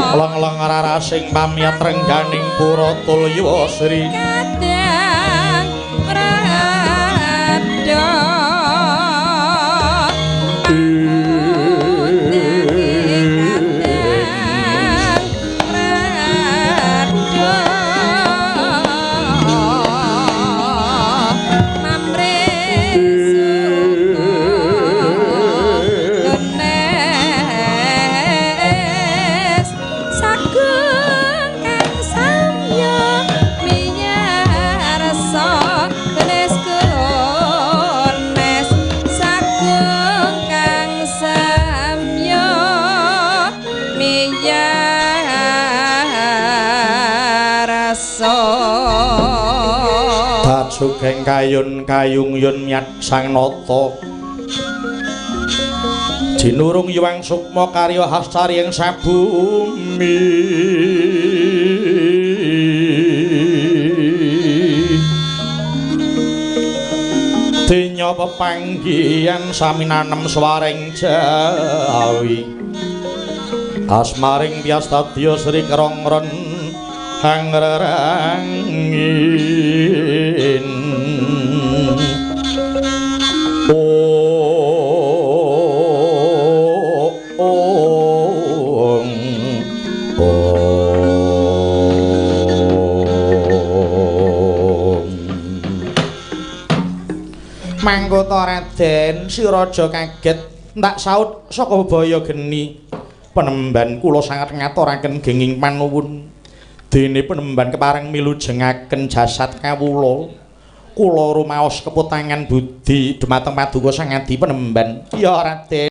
Leng-leng rarasing pamiyat rengganing pura Tulya Sri kadang prada Sugeng kayun kayung yun myat sang nata jinurung yuwang sukma karya hastari ing sabumi dinya pepanggihan sami nanem swareng Jawi asmaring piyastadya Sri Krongron hangrerangin. Om Om. Manggota Raden si raja kaget ndak saut saka bebaya geni. Penemban kula sanget ngaturaken genging panuwun. Dene penemban kepareng milujengaken jasad kawula. Kula rumaos keputangan budi dumateng paduka Sang Adi Penemban. Ya Raden.